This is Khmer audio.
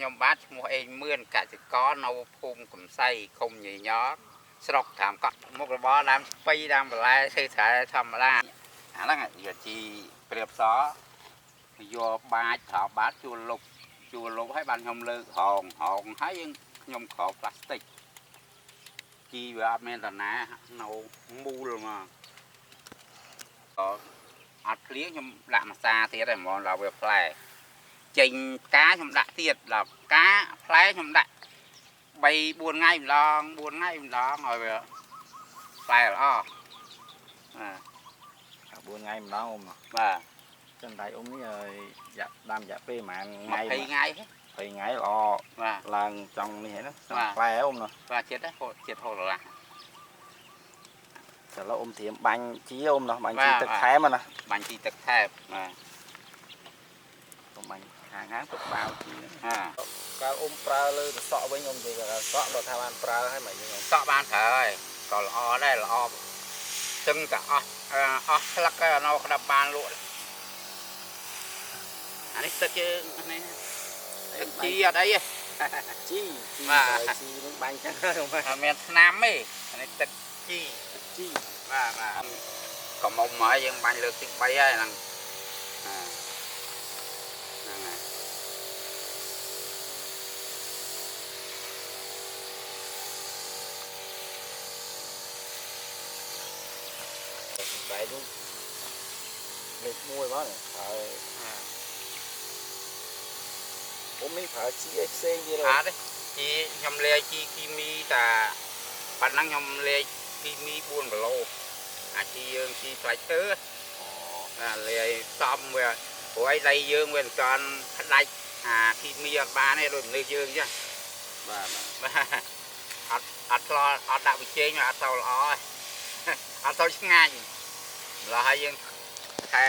ខ្ញុំបាទឈ្មោះអេងមឿនកសិករនៅភូមិកំសៃឃុំញញងស្រុកត្រាំកក់មុខរបរដើមស្ពៃដើមបន្លែធ្វើស្រែធម្មតាអាហ្នឹងយកជីព្រាបសយកបាចត្របាតជួលលុបជួលលុបឲ្យបានខ្ញុំលើកហងហងហើយយើងខ្ញុំក្រោបផ្លាស្ទិកជីវាអត់មានតាណានៅមូលមកអត់ភ្លៀងខ្ញុំដាក់ម្សាទៀតហើយហ្មងដល់វាផ្លែចេញផ្កាខ្ញុំដាក់ទៀតដល់ផ្កាផ្លែខ្ញុំដាក់3 4ថ្ងៃម្ដង4ថ្ងៃម្ដងឲ្យវាផ្លែល្អបាទ 4ថ្ងៃម្ដងអ៊ំ បាទ ចឹងដៃអ៊ំនេះយ៉ាដាំរយៈពេលប្រហែលថ្ងៃ 20ថ្ងៃ 20ថ្ងៃល្អ បាទ ឡើងចង់នេះហ្នឹងផ្លែអ៊ំណា បាទចិត្តហូតចិត្តហូតឡា តែឡូវអ៊ំត្រៀមបាញ់ជីអ៊ំណោះបាញ់ជីទឹកថែមណា បាញ់ជីទឹកថែមបាទ កុំបាញ់ខាងហាងទុកបាវជី ហា កាលអ៊ំប្រើលើទៅសក់វិញអ៊ំនិយាយថាសក់បើថាបានប្រើហើយមកយើងអ៊ំ សក់បានប្រើហើយក៏ល្អដែរល្អទឹងតែអស់អស់ស្លឹកហើយនៅក្តាប់បានលក់អានេះទឹកយើងនេះទឹកជីអត់អីទេ ជីជីជីនឹងបាញ់ចឹង អត់មានថ្នាំទេអានេះទឹកជី ជី បាទបាទកំមុំហើយយើងបាញ់លើកទី3ហើយហ្នឹងហ្នឹងហើយ បែរនោះលេខ1មកហើយអ៊ំនេះប្រើជីអីផ្សេងទៀត អត់ទេជីខ្ញុំលាយជីគីមីតាប៉ណ្ណឹងខ្ញុំលាយគីមី4គីឡូអាជីយើងជីផ្លែឈើបាទលាយផ្សំវាព្រោះអីដីយើងវាមិនទាន់ផ្ដាច់អាគីមីអត់បានទេដូចមនុស្សយើងអញ្ចឹង បាទ បាទអត់អត់ឆ្លអត់ដាក់វិជែងអត់ទៅល្អទេអត់ទៅឆ្ងាញ់ម្ល៉េះហើយយើងថែ